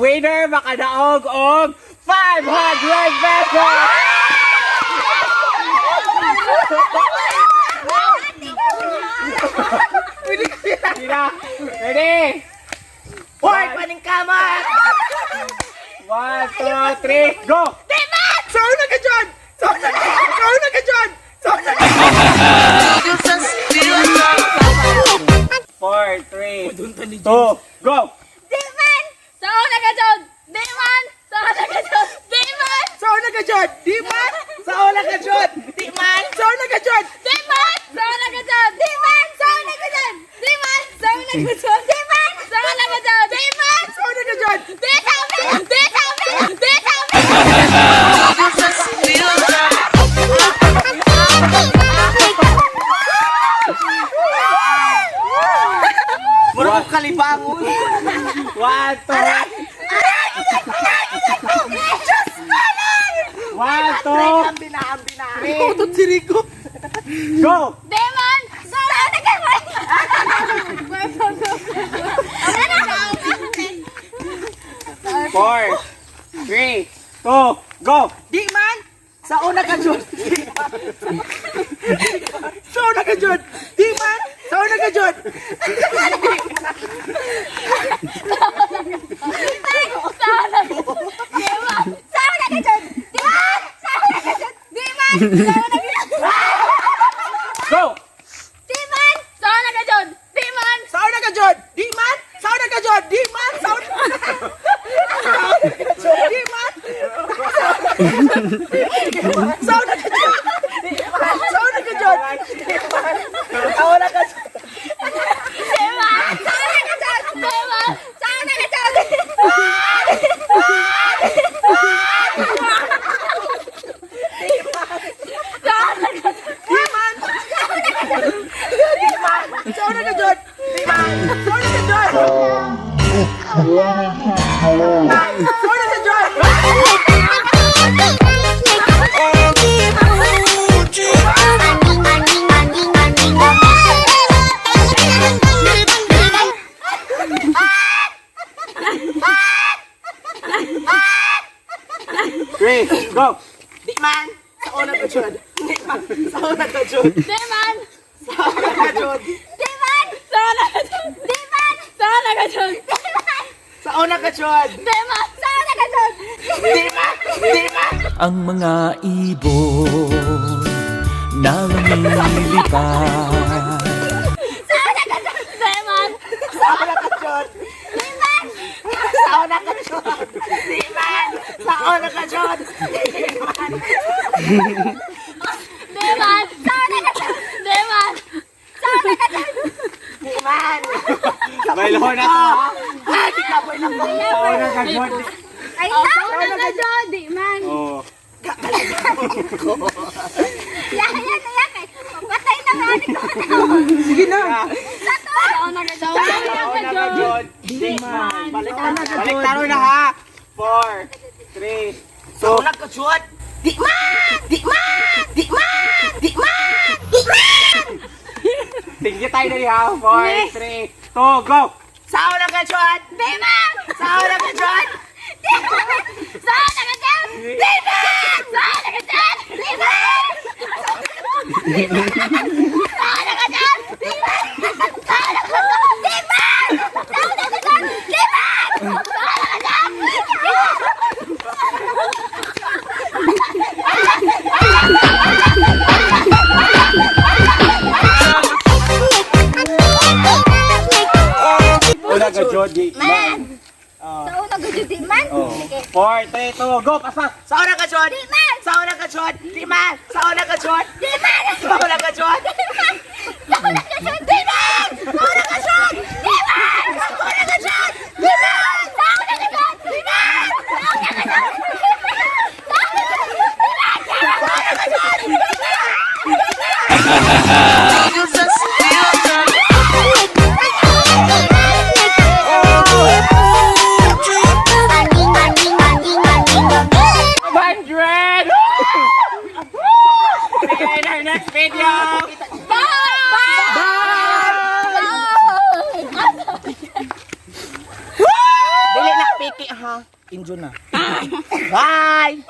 winner makadaog og 500 pesos! Sina? Ready? Hoy, paningkamot! 1, 2, 3, go! Sa una ka dyan! Sa una ka! Sa una ka dyan! Sa una ka! 4, 3, 2, go! Di man! Sa una ka dyan! Di man! Sa una ka dyan! Di man! Sa una ka dyan! Di man! Sa una ka dyan! Di man! Sa una ka dyan! Di man! Sa una ka dyan! Di man! Sa una ka dyan! Di man! Sa una ka dyan! Di man! Sa una ka dyan! Di man! Sa una ka dyan! Di sabi! Di sabi! Di sabi! Mura ko kalibangon! 1, 2, 1, 2, Ambi na, ambi na! Utot si Rico! go! Di man! Sa una ka dyan! 4, 3, 2, go! Di man! Sa una ka dyan! Sa una ka dyan! Di man! Sa una ka dyan! Sa una ka dyan! Di man! Sa una ka dyan! Di man! Sa una ka dyan! Di man! Sa una ka dyan! Go! Di man! Sa una ka dyan! Di man! Sa una ka dyan! Di man! Sa una ka dyan! Di man! Sa una ka dyan! Di man! Sa una ka dyan! Sa una ka dyan! Sa una ka dyan! Di man! Sa una ka dyan! Di man! Sa una ka dyan! Sa una ka dyan! Di man! Di man! Sa una ka dyan! Di man! Sa una ka dyan! Sa una ka dyan! Three, go! Di man! Sa una ka dyan! Di man! Sa una ka dyan! Di man! Sa una ka dyan! Di man! Sa una ka dyan! Di man! Sa una ka dyan! Di man! Sa una ka dyan! Di man! Sa una ka dyan! Di man! Di man! Ang mga ibon na lumilipad. Sa una ka dyan! Di man! Sa una ka dyan! Di man! Sa una ka dyan! Di man! Sa una ka dyan! Di man! Di man! Sa una ka dyan! Di man! Sa una ka dyan! Di man! May na to, ha? Ah, di ka po lang. Sa una ka dyan. Ay, sa una ka dyan! Di man! Oh. Yan, yan, yan! Patay na nga ni ko. Sige na! Sa to! Sa una ka dyan! Sa una ka dyan. Di man. Balik na ka Balik taro na ha. 4, 3, Sa una ka dyan! Di man! Di man! Di man! Di man! Di man! Tinggi tayo dali ha. 4, 3, 2, go! Sa una ka dyan! Di man! Sa una ka dyan! Di man! Sa una ka dyan! Di man! Sa una ka dyan! Di man! Di man! Sa una ka dyan! Di man! Sa una ka dyan! Di man! Sa una ka dyan! Di man! Sa una ka dyan! Di man! Una ka dyan, di man. Sa una ka dyan, di man! Oh. Sige. 4, 3, 2, go! Paspas! Sa una ka dyan! Di man! Sa una ka dyan! Di man! Sa una ka dyan! Di man! Sa una ka dyan! Di man! Sa una ka dyan! Di man! Sa una ka dyan! Di man! Sa una ka dyan! Di man! Sa una ka dyan! Di man! Sa una ka dyan! Sa una ka dyan! Di man! Sa una ka dyan! Di man! Hundred! See you in our next video! Bye! Bye! Dili na piki ha! ha. Enjoy na. Bye! Bye!